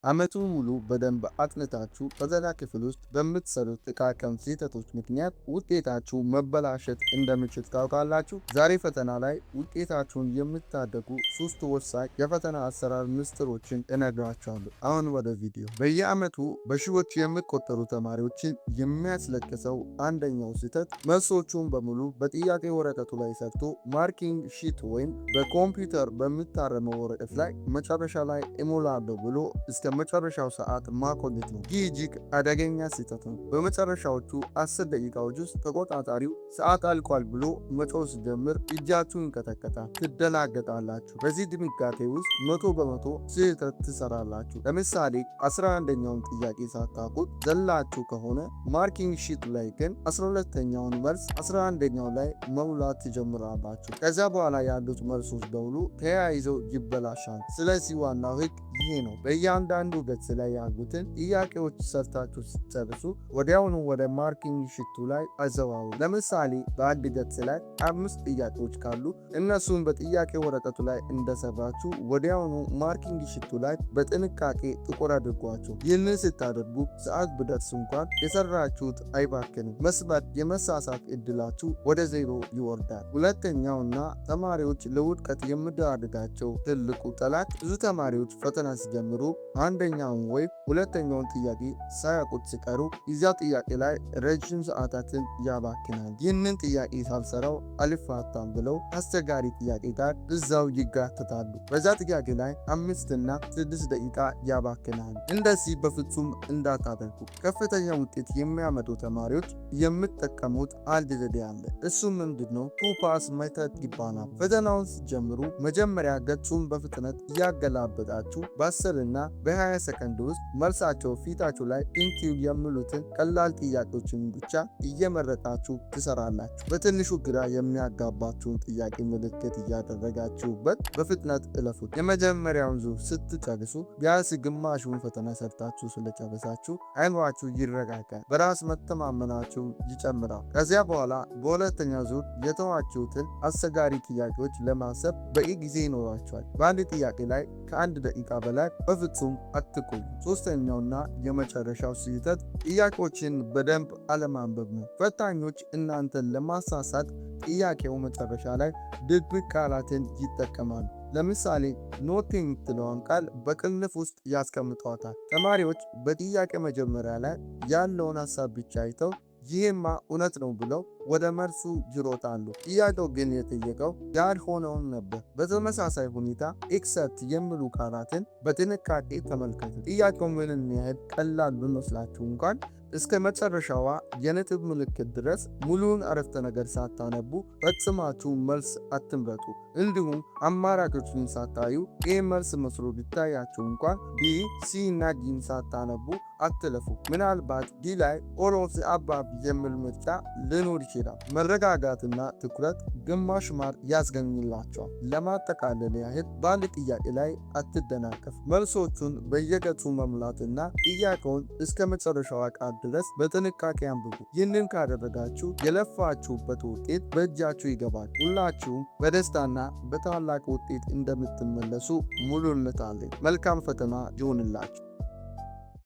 ዓመቱን ሙሉ በደንብ አጥንታችሁ ፈተና ክፍል ውስጥ በምትሰሩት ጥቃቅን ስህተቶች ምክንያት ውጤታችሁ መበላሸት እንደሚችል ታውቃላችሁ? ዛሬ ፈተና ላይ ውጤታችሁን የሚታደጉ ሶስት ወሳኝ የፈተና አሰራር ምስጢሮችን እነግራችኋለሁ። አሁን ወደ ቪዲዮ። በየዓመቱ በሺዎች የሚቆጠሩ ተማሪዎችን የሚያስለቅሰው አንደኛው ስህተት መልሶቹን በሙሉ በጥያቄ ወረቀቱ ላይ ሰርቶ marking sheet ወይም በኮምፒውተር በሚታረመው ወረቀት ላይ መጨረሻ ላይ እሞላለሁ ብሎ እስከ መጨረሻው ሰዓት ማቆየት ነው። ይህ እጅግ አደገኛ ስህተት ነው። በመጨረሻዎቹ 10 ደቂቃዎች ውስጥ ተቆጣጣሪው ሰዓት አልቋል ብሎ መጮህ ሲጀምር እጃችሁ ይንቀጠቀጣል፣ ትደናገጣላችሁ። በዚህ ድንጋጤ ውስጥ 100% ስህተት ትሰራላችሁ። ለምሳሌ 11ኛውን ጥያቄ ሳታውቁት ዘላችሁ ከሆነ marking sheet ላይ ግን 12ኛውን መልስ 11ኛው ላይ መሙላት ትጀምራላችሁ። ከዚያ በኋላ ያሉት መልሶች በሙሉ ተያይዘው ይበላሻል። ስለዚህ ዋናው ህግ ይሄ ነው። በእያንዳንዱ ገጽ ላይ ያሉትን ጥያቄዎች ሰርታችሁ ስትጨርሱ ወዲያውኑ ወደ marking sheet ኡ ላይ አዘዋውሩ። ለምሳሌ በአንድ ገጽ ላይ አምስት ጥያቄዎች ካሉ እነሱን በጥያቄ ወረቀቱ ላይ እንደሰራችሁ ወዲያውኑ marking sheet ኡ ላይ በጥንቃቄ ጥቁር አድርጓቸው። ይህንን ስታደርጉ ሰዓት ቢደርስ እንኳን የሰራችሁት አይባክንም። መስመር የመሳሳት እድላችሁ ወደ ዜሮ ይወርዳል። ሁለተኛውና ተማሪዎች ለውድቀት የሚዳርጋቸው ትልቁ ጠላት፣ ብዙ ተማሪዎች ፈተና ሲጀምሩ አንደኛውን ወይም ሁለተኛውን ጥያቄ ሳያውቁት ሲቀሩ እዚያ ጥያቄ ላይ ረጅም ሰዓታትን ያባክናል። ይህንን ጥያቄ ሳልሰራው አልፋታም ብለው አስቸጋሪ ጥያቄ ጋር እዛው ይጋተታሉ። በዛ ጥያቄ ላይ 5 እና 6 ደቂቃ ያባክናሉ። እንደዚህ በፍጹም እንዳታደርጉ። ከፍተኛ ውጤት የሚያመጡ ተማሪዎች የሚጠቀሙት አንድ ዘዴ አለ። እሱም ምንድነው? Two pass method ይባላል። ፈተናውን ስትጀምሩ መጀመሪያ ገጹን በፍጥነት እያገላበጣችሁ በ10 እና በ20 ሰከንድ ውስጥ መልሳቸው ፊታችሁ ላይ ፍንትው የሚሉትን ቀላል ጥያቄዎችን ብቻ እየመረጣችሁ ትሰራላችሁ። በትንሹ ግራ የሚያጋባችሁን ጥያቄ ምልክት እያደረጋችሁበት በፍጥነት እለፉት። የመጀመሪያውን ዙር ስትጨርሱ ቢያንስ ግማሹን ፈተና ሰርታችሁ ስለጨረሳችሁ አይምሯችሁ ይረጋጋል፣ በራስ መተማመናችሁ ይጨምራል። ከዚያ በኋላ በሁለተኛው ዙር የተዋችሁትን አስቸጋሪ ጥያቄዎች ለማሰብ በቂ ጊዜ ይኖራችኋል። በአንድ ጥያቄ ላይ ከ1 ደቂቃ በላይ በፍጹም አትቆዩ። ሶስተኛውና የመጨረሻው ስህተት ጥያቄዎችን በደንብ አለማንበብ ነው። ፈታኞች እናንተን ለማሳሳት ጥያቄው መጨረሻ ላይ ድብቅ ቃላትን ይጠቀማሉ። ለምሳሌ not የምትለዋን ቃል በቅንፍ ውስጥ ያስቀምጧታል። ተማሪዎች በጥያቄ መጀመሪያ ላይ ያለውን ሀሳብ ብቻ አይተው ይሄማ እውነት ነው ብለው ወደ መልሱ ይሮጣሉ። ጥያቄው ግን የጠየቀው ያልሆነውን ነበር። በተመሳሳይ ሁኔታ except የሚሉ ቃላትን በጥንቃቄ ተመልከቱ። ጥያቄው ምንም ያህል ቀላል ቢመስላችሁ እንኳን እስከ መጨረሻዋ የነጥብ ምልክት ድረስ ሙሉውን አረፍተ ነገር ሳታነቡ ፈጽማችሁ መልስ አትምረጡ። እንዲሁም አማራጮቹን ሳታዩ A መልስ መስሎ ቢታያችሁ እንኳን B፣ C እና D ን ሳታነቡ አትለፉ። ምናልባት D ላይ all of the above የሚል ምርጫ ሊኖር ይችላል። መረጋጋትና ትኩረት ግማሽ mark ያስገኝላችኋል። ለማጠቃለል ያህል በአንድ ጥያቄ ላይ አትደናቀፍ። መልሶቹን በየገጹ መሙላትና ጥያቄውን እስከ መጨረሻዋ ቃል ድረስ በጥንቃቄ አንብቡ። ይህንን ካደረጋችሁ የለፋችሁበት ውጤት በእጃችሁ ይገባል። ሁላችሁም በደስታና በታላቅ ውጤት እንደምትመለሱ ሙሉ እምነት አለኝ። መልካም ፈተና ይሁንላችሁ።